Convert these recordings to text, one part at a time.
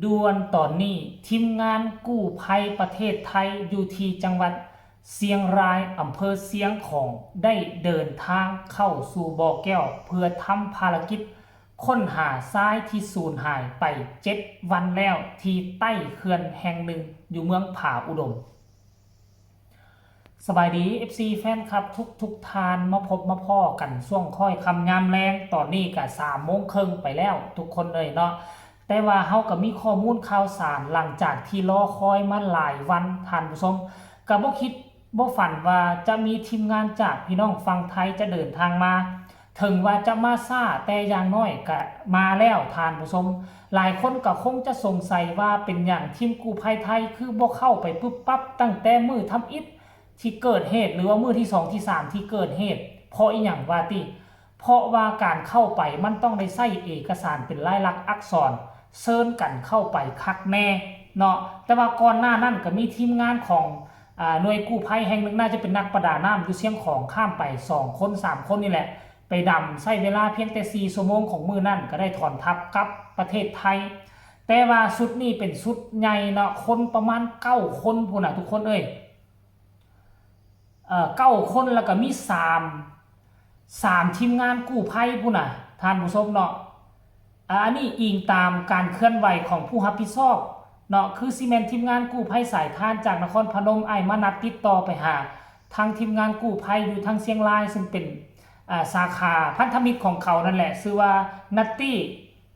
ດ່ວນຕອນນີ້, ທີມງານກູ້ໄພປະເທດໄທຢູ່ທີ່ຈັງຫວັດຊຽງລາຍ, ອຳເພີຊຽງຂອງ ໄດ້ເດີນທາງເຂົ້າສູ່ບໍ່ແກ້ວ ເພື່ອທຳພາລະກິດຄົ້ນຫາຊາຍທີ່ສູນຫາຍໄປເຈັດວັນແລ້ວ ທີ່ໃຕ້ເຂື່ອນແຫ່ງໜຶ່ງຢູ່ເມືອງຜາອຸດົມ. ສະບາຍດີ ເອັຟຊີ ແຟນຄລັບທຸກໆທ່ານ, ມາພົບມາພໍ້ກັນຊ່ວງຄ້ອຍຄ່ຳຍາມແລງ, ຕອນນີ້ກະສາມໂມງເຄິ່ງໄປແລ້ວທຸກຄົນເອີຍເນາະ. ແຕ່ວ່າເຮົາກະມີຂໍ້ມູນຂ່າວສານຫຼັງຈາກທີ່ລໍຄອຍມາຫຼາຍວັນທ່ານຜູ້ຊົມ, ກະບໍ່ຄິດບໍ່ຝັນວ່າຈະມີທີມງານຈາກພີ່ນ້ອງຝັ່ງໄທຈະເດີນທາງມາ. ເຖິງວ່າຈະມາຊ້າ, ແຕ່ຢ່າງໜ້ອຍກະມາແລ້ວທ່ານຜູ້ຊົມ. ຫຼາຍຄົນກໍຄົງຈະສົງໄສວ່າເປັນຫຍັງທີມກູ້ໄພໄທຄືບໍ່ເຂົ້າໄປປຶບປັບຕັ້ງແຕ່ມື້ທຳອິດທີ່ເກີດເຫດ ຫຼືວ່າມື້ທີສອງທີສາມທີ່ເກີດເຫດ. ເພາະອີ່ຫຍັງວ່າຕິ? ເພາະວ່າການເຂົ້າໄປມັນຕ້ອງໄດ້ໃຊ້ເອກະສານເປັນລາຍລັກອັກສອນເຊີນກັນເຂົ້າໄປຄັກແນ່ເນາະ. ແຕ່ວ່າກ່ອນໜ້ານັ້ນກໍມີທີມງານຂອງ ອາ ໜ່ວຍກູ້ໄພແຫ່ງໜຶ່ງ, ໜ້າຈະເປັນນັກປະດານ້ຳຢູ່ຊຽງຂອງ, ຂ້າມໄປສອງຄົນສາມຄົນນີ້ແຫຼະ, ໄປດຳໃຊ້ເວລາພຽງແຕ່ສີ່ຊົ່ວໂມງຂອງມື້ນັ້ນ ກໍໄດ້ຖອນທັບກັບປະເທດໄທ. ແຕ່ວ່າຊຸດນີ້ເປັນຊຸດໃຫຍ່ເນາະ, ຄົນປະມານເກົ້າຄົນພຸ້ນນະທຸກຄົນເອີຍ. ເອີ ເກົ້າຄົນ ແລ້ວກໍມີສາມ ສາມທີມງານກູ້ໄພພຸ້ນນະທ່ານຜູ້ຊົມເນາະ. ອາ ອັນນີ້ອີງຕາມການເຄື່ອນໄຫວຂອງຜູ້ຮັບຜິດຊອບເນາະ, ຄືຊິແມ່ນທີມງານກູ້ໄພສາຍທານຈາກນະຄອນພະນົມ, ອ້າຍມະນັດຕິດຕໍ່ໄປຫາທາງທີມງານກູ້ໄພຢູ່ທາງຊຽງລາຍ ຊຶ່ງເປັນ ອາ ສາຂາພັນທະມິດຂອງເຂົານັ້ນແຫຼະ, ຊື່ວ່າ Natty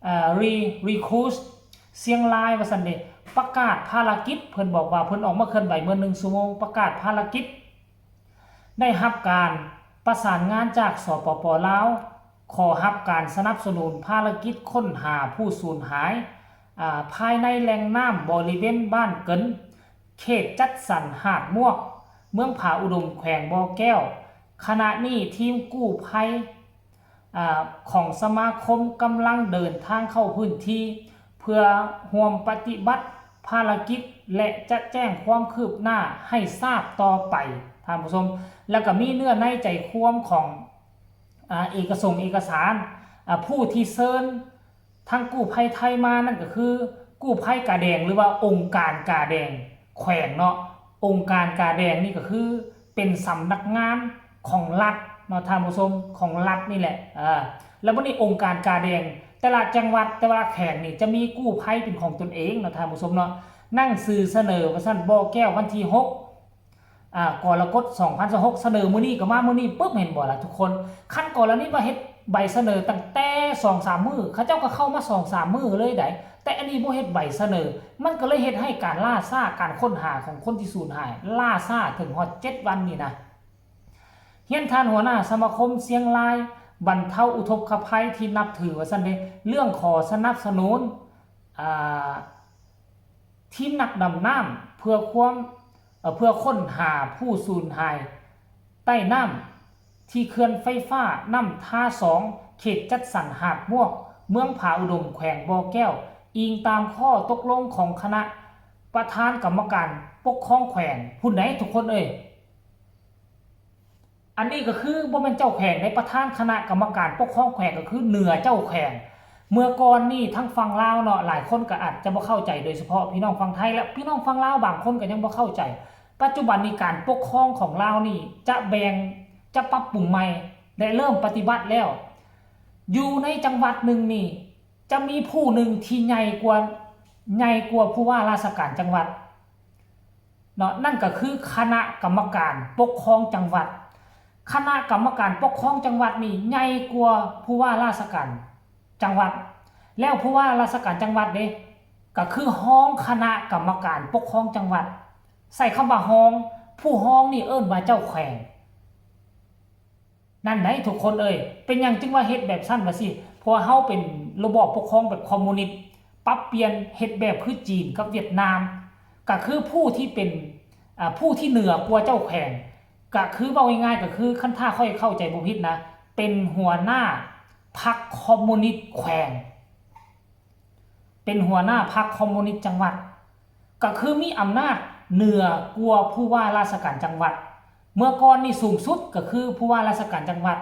ເອີ Re- Recruit ຊຽງລາຍວ່າຊັ້ນເດ, ປະກາດພາລະກິດ. ເພິ່ນບອກວ່າເພິ່ນອອກມາເຄື່ອນໄຫວເມື່ອໜຶ່ງຊົ່ວໂມງ, ປະກາດພາລະກິດ ໄດ້ຮັບການປະສານງານຈາກ ສປປ ລາວ, ຂໍຮັບການສະໜັບສະໜູນພາລະກິດຄົ້ນຫາຜູ້ສູນຫາຍ ອາ ພາຍໃນແຫຼ່ງນ້ຳບໍລິເວນບ້ານເກີນ ເຂດຈັດສັນຫາດໝວກ ເມືອງຜາອຸດົມ ແຂວງບໍ່ແກ້ວ. ຂະນະນີ້ທີມກູ້ໄພ ອາ ຂອງສະມາຄົມກຳລັງເດີນທາງເຂົ້າພື້ນທີ່ ເພື່ອຮ່ວມປະຕິບັດພາລະກິດ ແລະ ຈະແຈ້ງຄວາມຄືບໜ້າໃຫ້ຊາບຕໍ່ໄປທ່ານຜູ້ຊົມ. ແລ້ວກໍມີເນື້ອໃນໃຈຄວາມຂອງ ອາ ເອກະສົງເອກະສານ ອາ ຜູ້ທີ່ເຊີນ ທາງກູ້ໄພໄທມານັ້ນກໍຄືກູ້ໄພກາແດງ ຫຼືວ່າອົງການກາແດງແຂວງເນາະ. ອົງການກາແດງນີ້ກໍຄືເປັນສຳນັກງານຂອງລັດເນາະທ່ານຜູ້ຊົມ, ຂອງລັດນີ້ແຫຼະ. ເອີ ແລ້ວບັດນີ້ອົງການກາແດງແຕ່ລະຈັງຫວັດ ແຕ່ລະແຂວງນີ້ຈະມີກູ້ໄພເປັນຂອງຕົນເອງເນາະທ່ານຜູ້ຊົມເນາະ. ໜັງສືສະເໜີວ່າຊັ້ນ ບໍ່ແກ້ວ ວັນທີຫົກ ອາ ກໍລະກົດ ສອງພັນຊາວຫົກ ສະເໜີມື້ນີ້ກໍມາມື້ນີ້ປຶບ ເຫັນບໍ່ລະທຸກຄົນ? ຄັນກໍລະນີວ່າເຮັດໃບສະເໜີຕັ້ງແຕ່ສອງສາມມື້ ເຂົາເຈົ້າກໍເຂົ້າມາສອງສາມມື້ເລີຍໃດ໋, ແຕ່ອັນນີ້ບໍ່ເຮັດໃບສະເໜີ ມັນກໍເລີຍເຮັດໃຫ້ການລ່າຊ້າ ການຄົ້ນຫາຂອງຄົນທີ່ສູນຫາຍລ່າຊ້າເຖິງຮອດເຈັດວັນນີ້ນະ. ຮຽນທ່ານຫົວໜ້າສະມາຄົມຊຽງລາຍບັນເທົາອຸທົກຄະໄພທີ່ນັບຖືວ່າຊັ້ນເດ, ເລື່ອງຂໍສະໜັບສະໜູນ ອາ ທີມນັກດຳນ້ຳເພື່ອຄວາມ ເອີ ເພື່ອຄົ້ນຫາຜູ້ສູນຫາຍໃຕ້ນ້ຳ ທີ່ເຂື່ອນໄຟຟ້ານ້ຳທາສອງ ເຂດຈັດສັນຫາດໝວກ ເມືອງຜາອຸດົມ ແຂວງບໍ່ແກ້ວ, ອີງຕາມຂໍ້ຕົກລົງຂອງຄະນະປະທານກຳມະການປົກຄອງແຂວງພຸ້ນໃດ໋ທຸກຄົນເອີຍ. ອັນນີ້ກໍຄືບໍ່ແມ່ນເຈົ້າແຂວງໃດ໋, ປະທານຄະນະກຳມະການປົກຄອງແຂວງ ກໍຄືເໜືອເຈົ້າແຂວງ. ເມື່ອກ່ອນນີ້ທາງຝັ່ງລາວເນາະ ຫຼາຍຄົນກໍອາດຈະບໍ່ເຂົ້າໃຈ, ໂດຍສະເພາະພີ່ນ້ອງຝັ່ງໄທ ແລະ ພີ່ນ້ອງຝັ່ງລາວບາງຄົນກໍຍັງບໍ່ເຂົ້າໃຈ. ປັດຈຸບັນນີ້ການປົກຄອງຂອງລາວນີ້ຈະແບ່ງ, ຈະປັບປຸງໃໝ່ ແລະ ເລີ່ມປະຕິບັດແລ້ວ. ຢູ່ໃນຈັງຫວັດໜຶ່ງນີ້ ຈະມີຜູ້ໜຶ່ງທີ່ໃຫຍ່ກວ່າ, ໃຫຍ່ກວ່າຜູ້ວ່າລາຊະການຈັງຫວັດ ເນາະ, ນັ້ນກໍຄືຄະນະກຳມະການປົກຄອງຈັງຫວັດ. ຄະນະກຳມະການປົກຄອງຈັງຫວັດນີ້ໃຫຍ່ກວ່າຜູ້ວ່າລາຊະການຈັງຫວັດ. ແລ້ວຜູ້ວ່າລາຊະການຈັງຫວັດເດ ກໍຄືຮອງຄະນະກຳມະການປົກຄອງຈັງຫວັດ. ໃຊ້ຄຳວ່າຮອງ, ຜູ້ຮອງນີ້ເອີ້ນວ່າເຈົ້າແຂວງ. ນັ້ນໃດ໋ທຸກຄົນເອີຍ. ເປັນຫຍັງຈຶ່ງວ່າເຮັດແບບຊັ້ນວ່າຊີ້? ເພາະວ່າເຮົາເປັນລະບອບປົກຄອງແບບຄອມມູນິດ, ປັບປ່ຽນເຮັດແບບຄືຈີນກັບຫວຽດນາມ, ກະຄືຜູ້ທີ່ເປັນ ອາ ຜູ້ທີ່ເໜືອກວ່າເຈົ້າແຂວງ, ກະຄືເວົ້າງ່າຍໆ ກະຄື ຄັນຖ້າຂ້ອຍເຂົ້າໃຈບໍ່ຜິດນະ, ເປັນຫົວໜ້າພັກຄອມມູນິດແຂວງ. ເປັນຫົວໜ້າພັກຄອມມູນິດຈັງຫວັດ, ກໍຄືມີອຳນາດເໜືອກວ່າຜູ້ວ່າລາຊະການຈັງຫວັດ. ເມື່ອກ່ອນນີ້ສູງສຸດກໍຄືຜູ້ວ່າລາຊະການຈັງຫວັດ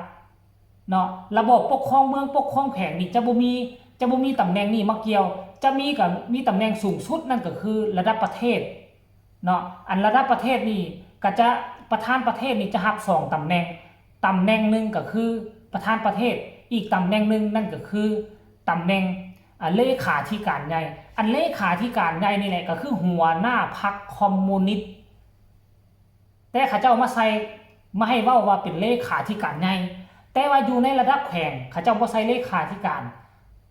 ເນາະ, ລະບອບປົກຄອງເມືອງ ປົກຄອງແຂວງນີ້ຈະບໍ່ມີ, ຈະບໍ່ມີຕຳແໜ່ງນີ້ມາກ່ຽວ, ຈະມີ ກໍມີຕຳແໜ່ງສູງສຸດ ນັ້ນກໍຄືລະດັບປະເທດເນາະ. ອັນລະດັບປະເທດນີ້ກໍຈະ ປະທານປະເທດນີ້ຈະຮັບສອງຕຳແໜ່ງ, ຕຳແໜ່ງໜຶ່ງກໍຄືປະທານປະເທດ, ອີກຕຳແໜ່ງໜຶ່ງນັ້ນກໍຄືຕຳແໜ່ງ ອາ ເລຂາທິການໃຫຍ່. ອັນເລຂາທິການໃຫຍ່ນີ້ແຫຼະ ກໍຄືຫົວໜ້າພັກຄອມມູນິດ. ແຕ່ເຂົາເຈົ້າມາໃສ່ ມາໃຫ້ເວົ້າວ່າເປັນເລຂາທິການໃຫຍ່, ແຕ່ວ່າຢູ່ໃນລະດັບແຂວງ ເຂົາເຈົ້າບໍ່ໃສ່ເລຂາທິການ,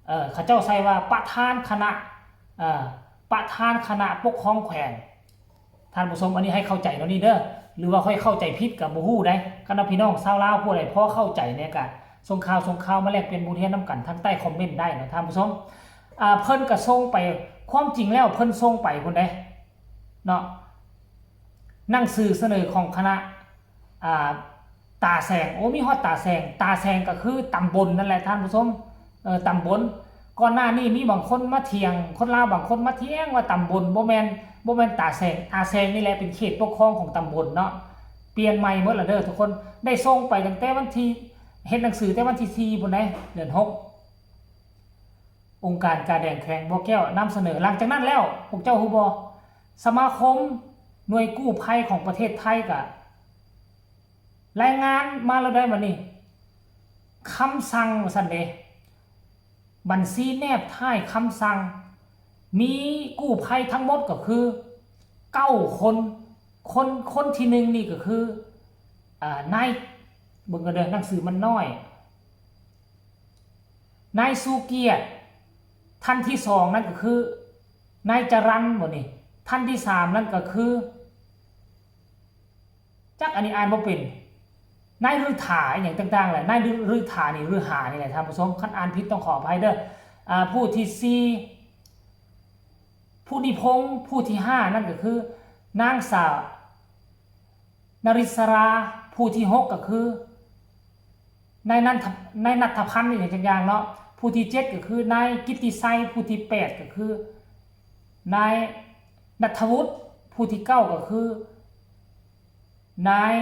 ເອີ ເຂົາເຈົ້າໃສ່ວ່າປະທານຄະນະ ເອີ ປະທານຄະນະປົກຄອງແຂວງ. ທ່ານຜູ້ຊົມ ອັນນີ້ໃຫ້ເຂົ້າໃຈແນວນີ້ເດີ, ຫຼືວ່າຂ້ອຍເຂົ້າໃຈຜິດກໍບໍ່ຮູ້ໃດ໋. ຄັນວ່າພີ່ນ້ອງຊາວລາວຜູ້ໃດພໍເຂົ້າໃຈແດ່ ກໍສົ່ງຂ່າວ ສົ່ງຂ່າວມາແລກປ່ຽນບົດຮຽນນຳກັນທາງໃຕ້ຄອມເມັນໄດ້ເນາະທ່ານຜູ້ຊົມ. ອາ ເພິ່ນກໍສົ່ງໄປ, ຄວາມຈິງແລ້ວເພິ່ນສົ່ງໄປພຸ້ນເດ້ ເນາະ ໜັງສືສະເໜີຂອງຄະນະ ອາ ຕາແສງ. ໂອ້ ມີຮອດຕາແສງ, ຕາແສງກໍຄືຕຳບົນນັ້ນແຫຼະທ່ານຜູ້ຊົມ, ເອີ ຕຳບົນ. ກ່ອນໜ້ານີ້ມີບາງຄົນມາຖຽງ, ຄົນລາວບາງຄົນມາຖຽງວ່າຕຳບົນ ບໍ່ແມ່ນ ບໍ່ແມ່ນຕາແສງ, ຕາແສງນີ້ແຫຼະເປັນເຂດປົກຄອງຂອງຕຳບົນເນາະ. ປ່ຽນໃໝ່ໝົດລະເດີທຸກຄົນ, ໄດ້ສົ່ງໄປຕັ້ງແຕ່ວັນທີ ເຮັດໜັງສືແຕ່ວັນທີສີ່ພຸ້ນເດ້ ເດືອນຫົກ. ອົງການກາແດງແຂວງບໍ່ແກ້ວນຳສະເໜີ. ຫຼັງຈາກນັ້ນແລ້ວ ພວກເຈົ້າຮູ້ບໍ່? ສະມາຄົມໜ່ວຍກູ້ໄພຂອງປະເທດໄທກະລາຍງານມາແລ້ວໄດ໋ບັດນີ້, ຄຳສັ່ງວ່າຊັ້ນເດ, ບັນຊີແນບທ້າຍຄຳສັ່ງ ມີກູ້ໄພທັງໝົດກໍຄືເກົ້າຄົນ. ຄົນ ຄົນທີໜຶ່ງນີ້ກໍຄື ອາ ນາຍ ເບິ່ງກັນເດີ ໜັງສືມັນນ້ອຍ. ນາຍສຸກຽດ, ທ່ານທີສອງນັ້ນກໍຄືນາຍຈະຣັນບໍນີ້, ທ່ານທີສາມນັ້ນກໍຄື ຈັກ ອັນນີ້ອ່ານບໍ່ເປັນ, ນາຍລືຖາ ອີ່ຫຍັງຕ່າງໆແຫຼະ, ນາຍລືຖານີ້ ລືຫານີ້ແຫຼະທ່ານຜູ້ຊົມ, ຄັນອ່ານຜິດຕ້ອງຂໍອະໄພເດີ. ອາ ຜູ້ທີສີ່ ຜູ້ນິພົງ, ຜູ້ທີຫ້ານັ້ນກໍຄືນາງສາວນະລິດສະລາ, ຜູ້ທີຫົກກໍຄືນາຍນັນທະ ນາຍນັດທະພັນ ອີ່ຫຍັງຈັກຢ່າງເນາະ, ຜູ້ທີເຈັດກໍຄືນາຍກິດຕິໄຊ, ຜູ້ທີແປດກໍຄືນາຍນັດທະວຸດ, ຜູ້ທີເກົ້າກໍຄືນາຍ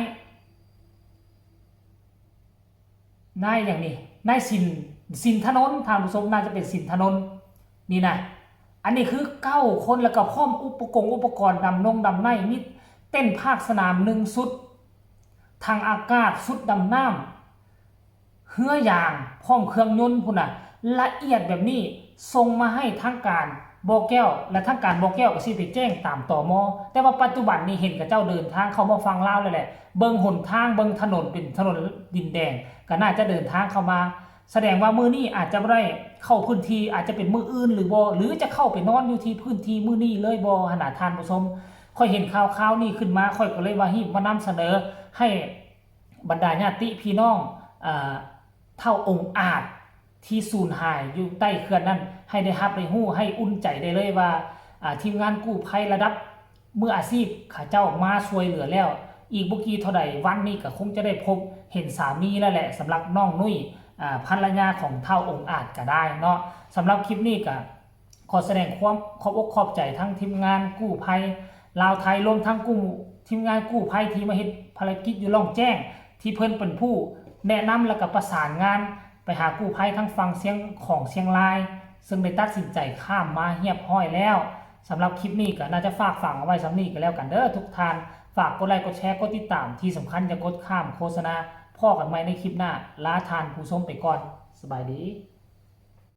ນາຍຫຍັງນີ້ ນາຍສິນ ສິນທະນົນ ທ່ານຜູ້ຊົມ, ໜ້າຈະເປັນສິນທະນົນນີ້ນະ. ອັນນີ້ຄືເກົ້າຄົນ ແລ້ວກໍພ້ອມອຸປະກົງອຸປະກອນດຳນົງດຳໄນ, ມີເຕັນພາກສະໜາມໜຶ່ງຊຸດ, ຖັງອາກາດ, ຊຸດດຳນ້ຳ, ເຮືອຢາງ, ພ້ອມເຄື່ອງຍົນພຸ້ນນະ, ລະອຽດແບບນີ້ ສົ່ງມາໃຫ້ທາງການບໍ່ແກ້ວ ແລະ ທາງການບໍ່ແກ້ວກໍຊິໄປແຈ້ງຕາມ ຕມ. ແຕ່ວ່າປັດຈຸບັນນີ້ເຫັນເຂົາເຈົ້າເດີນທາງເຂົ້າມາຝັ່ງລາວແລ້ວແຫຼະ, ເບິ່ງຫົນທາງ ເບິ່ງຖະໜົນເປັນຖະໜົນດິນແດງ ກໍໜ້າຈະເດີນທາງເຂົ້າມາ. ສະແດງວ່າມື້ນີ້ອາດຈະບໍ່ໄດ້ເຂົ້າພື້ນທີ່, ອາດຈະເປັນມື້ອື່ນຫຼືບໍ່ ຫຼືຈະເຂົ້າໄປນອນຢູ່ທີ່ພື້ນທີ່ມື້ນີ້ເລີຍບໍ່ຫັ້ນນະທ່ານຜູ້ຊົມ. ຂ້ອຍເຫັນຂ່າວຄາວນີ້ຂຶ້ນມາ ຂ້ອຍກໍເລີຍວ່າຮີບມານຳສະເໜີໃຫ້ ບັນດາຍາດຕິພີ່ນ້ອງ ອາ ທ້າວອົງອາດທີ່ສູນຫາຍຢູ່ໃຕ້ເຂື່ອນນັ້ນ ໃຫ້ໄດ້ຮັບໄດ້ຮູ້ ໃຫ້ອຸ່ນໃຈໄດ້ເລີຍວ່າ ອາ ທີມງານກູ້ໄພລະດັບມືອາຊີບ ເຂົາເຈົ້າມາຊ່ວຍເຫຼືອແລ້ວ. ອີກບໍ່ກີ່ເທົ່າໃດວັນນີ້ກໍຄົງຈະໄດ້ພົບເຫັນສາມີແລ້ວແຫຼະ ສຳລັບນ້ອງນຸ້ຍ ອາ ພັນລະຍາຂອງທ້າວອົງອາດກໍໄດ້ເນາະ. ສຳລັບຄລິບນີ້ກໍ ຂໍສະແດງຄວາມຂອບອົກຂອບໃຈທັງທີມງານກູ້ໄພລາວໄທ ລວມທັງກູ້ ທີມງານກູ້ໄພທີ່ມາເຮັດພາລະກິດຢູ່ລ່ອງແຈ້ງ ທີ່ເພິ່ນເປັນຜູ້ແນະນຳ ແລ້ວກໍປະສານງານໄປຫາກູ້ໄພທາງຝັ່ງຊຽງຂອງຊຽງລາຍ ເຊິ່ງໄດ້ຕັດສິນໃຈຂ້າມມາຮຽບຮ້ອຍແລ້ວ. ສຳລັບຄລິບນີ້ກໍໜ້າຈະຝາກຝັງເອົາໄວ້ສ່ຳນີ້ກໍແລ້ວກັນເດີທຸກທ່ານ. ຝາກກົດໄລກົດແຊ ກົດຕິດຕາມ ທີ່ສຳຄັນຢ່າກົດຂ້າມໂຄສະນາ. ພໍ້ກັນໃໝ່ໃນຄລິບໜ້າ. ລາທ່ານຜູ້ຊົມໄປກ່ອນ. ສະບາຍດີ.